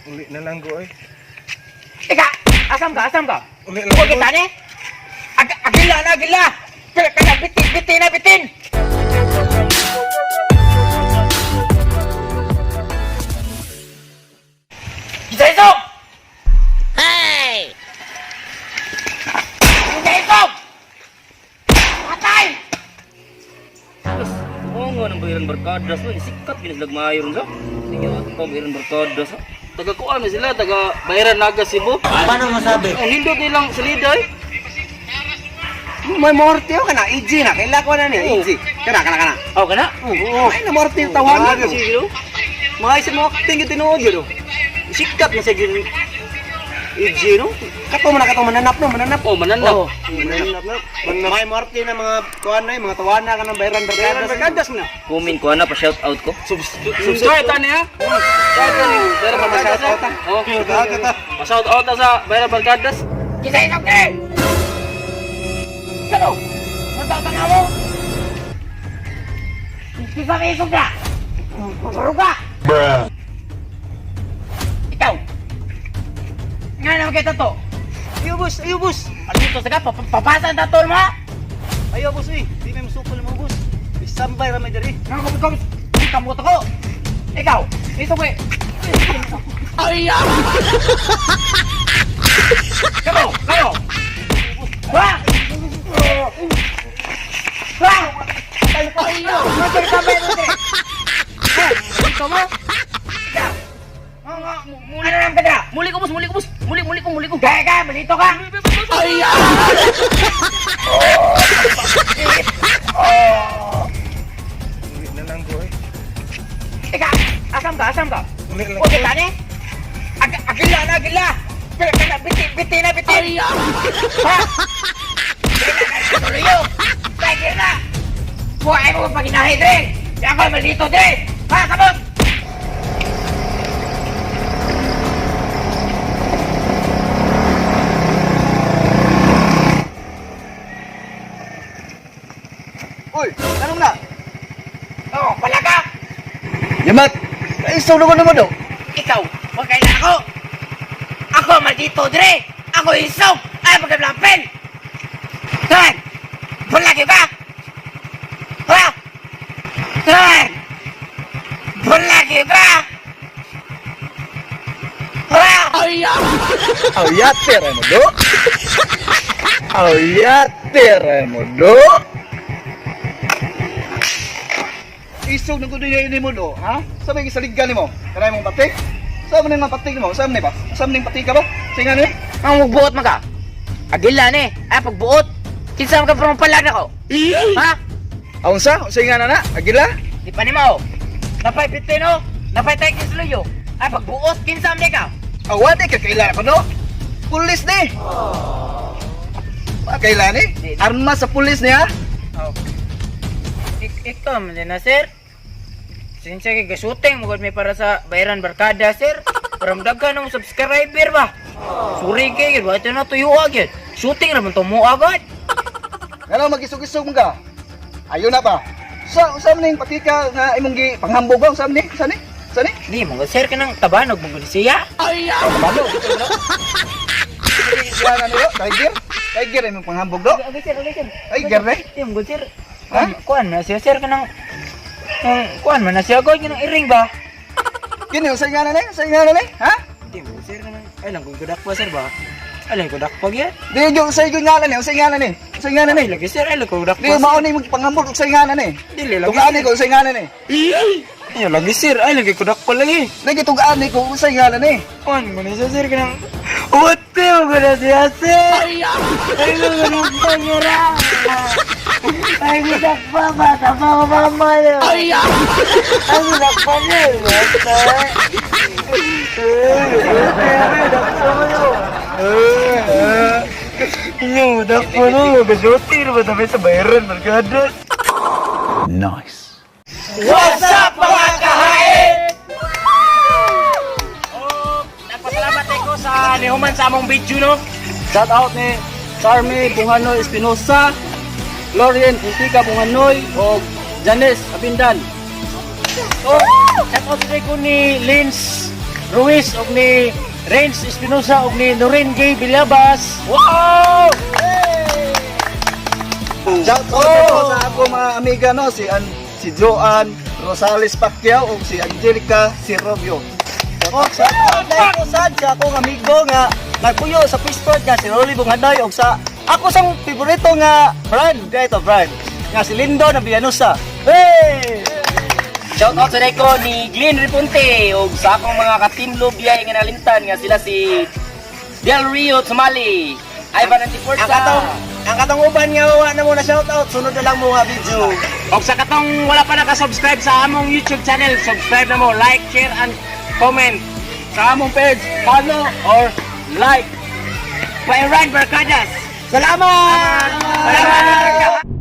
Uli na lang ko eh. Ika, asam ka, asam ka? Uli lang Huwag ko. kita ni? Agila na, agila! Pero kaya bitin, bitin na, bitin! Isa iso! Hey! Isa iso! Patay! Oo nga nang bayaran barkadas no, sikat gini sila maayo ron sa. Sige, pa bayaran barkadas. Taga kuan na sila, taga bayaran Naga Cebu. Paano masabi? Ang nindot nilang salida eh. May morte ka na, EG na. Kaila ko na ni, EG. Kana, kana, kana. Aw kana? Oo. Ay, na morte yung tawanan. Sige, no? Mga isa mo acting yung tinuod yun. oh. Sikat na siya yun. EG, no? Kato mo na, kato mananap no, mananap. Oh, mananap. Oo, mananap no. May morte na mga kuan na, mga tawana ka ng bayran barkadas. Bayran barkadas na. Kumin ko na pa shout out ko. Subscribe tani ha. Subscribe tani bayaran barkadas. Shout out, ah. Oh. Pa shout out ta sa bayaran barkadas. Isa iso ka! Kano? Matatanga mo? Isa iso ka! Masarap ka! Bruh. Ikaw! Nga naman kita to! Ayo, boss. Ayo, boss. Ano ito sa ka? Papasan ta to mo? Ayo, boss, eh. Di may musukol mo, boss. Isambay ra may diri. Nga ko ikaw, kamot ako! Ikaw! Iso ko eh! Ay! Kayo! Kayo! Wah! Wah! Ay! Ito mo? Ikaw! Ano naman ka dira? Muli ko boss, muli ko boss. Muli muli ko, muli ko. Gaya ka, malito ka! Ay! Uli na lang ko eh. Ika, asam ka, asam ka? Uli lang Huwag ko. kita ni? Agila na, agila! Pero kaya bitin, bitin na, bitin! Ha? Tuloy Tiger na! Buhay mo pag inahi, Dre! Di ako malito, Dre! Ha, sabot! Uy, anong na? Oo, palaga! Yamat, ay sulungan mo do. Ikaw, huwag kayo na ako! Ako maldito, Dre! Ako isog! Ay, pagkablapel! Tan! Bulagi ka! Ha? Tan! Bulagi ka! Ha? Awyater mo do. Awyater mo do. Isog ng kundi ni mo do, ha? Sa may gisaliggan nimo? Kanay mong patik? Sa man mga patik nimo? Sa man ba? Sa man patik ka ba? Sige ni. Ang magbuot man ka? Agila ni! Ay, pagbuot! Kinsa man ka pero palag ako? Ha? Aun sa? Unsa nga na na? Agila? Di pa ni mo! Napay pitino! Napay tayo kisluyo! Ay, pagbuot! Kinsa man ka? Awa di ka kaila ko do. Pulis ni. Pa kaila ni? Arma sa pulis niya. Oh. Ikaw man din na, sir. Sinsya kay gasuting mo may para sa bayaran barkada, sir. Para madaghan mo subscriber ba. Suri kay gid, wa na tuyo agad. Shooting ra man to mo agad. Ngano magisog-isog man ka? Ayo na ba? Sa unsa man ning patika nga imong gi panghambog ba? Unsa man ni? Unsa ni? Unsa ni? Di mo sir kanang tabanog mo gud siya. Kabalo. Yan ano yo? Tiger? Tiger imong panghambog do? Okay sir, okay sir. Tiger ni? Di mo gud sir. Ha? Kuan na siya sir kanang ang kuan man na siya gud kanang iring ba? Kini unsa nga na ni? Unsa nga na ni? Ha? Di mo sir kanang ay lang kung gudak pa sir ba. Ay lang kudak pa gyud. Di yo unsa yung ngalan ni? Unsa ngalan ni? Unsa ngalan ni? Ay lagi sir, ay lang kudak Di mao ni imong panghambog unsa ngalan ni? Dili lagi. Tugaan ni ko unsa ngalan ni? Ay lagi sir, ay lagi kudak pa lagi. Lagi tugaan ni ko unsa ngalan ni? Kuan mo na siya sir kanang What the mo na siya sir? Ay lang ng pangira. Ay gudak pa ba tama ko mama niyo. Ay ay gudak pa niyo. Iyo, gudak pa no. Gasutir ba tabi sa bayaran barkada? Nice. What's up mga kahain? Oh, nagpasalamat ko sa nihuman sa among video no. Shout out ni Charmy Bunganoy Espinosa, Lorien Intika Bunganoy o Janice Abindan. Oh, shout out ko ni Lins Ruiz ug ni Renz Espinosa ug ni Noreen Gay Villabas. Wow! Shout out po sa ako mga amiga no, si Joanne Rosales Pacquiao ug si Angelica Sirovio. Og shout out na ko sad sa akong amigo nga nagpuyo sa Fishport nga si Rolly Bunghaday og sa ako sang favorito nga brand dito brand nga si Lindo na Villanusa. Hey! Shout out sa ko ni Glenn Repunte ug sa akong mga ka-team Lubiyay nga nalimtan nga sila si Del Rio Tumali, Ivan Antiforza. Ang katong uban nga wa na mo na shout out, sunod na lang mo nga video. Og sa katong wala pa naka-subscribe sa among YouTube channel, subscribe na mo, like, share and comment Sa among page, follow or like. Bayran Barkadas. Salamat! Salamat!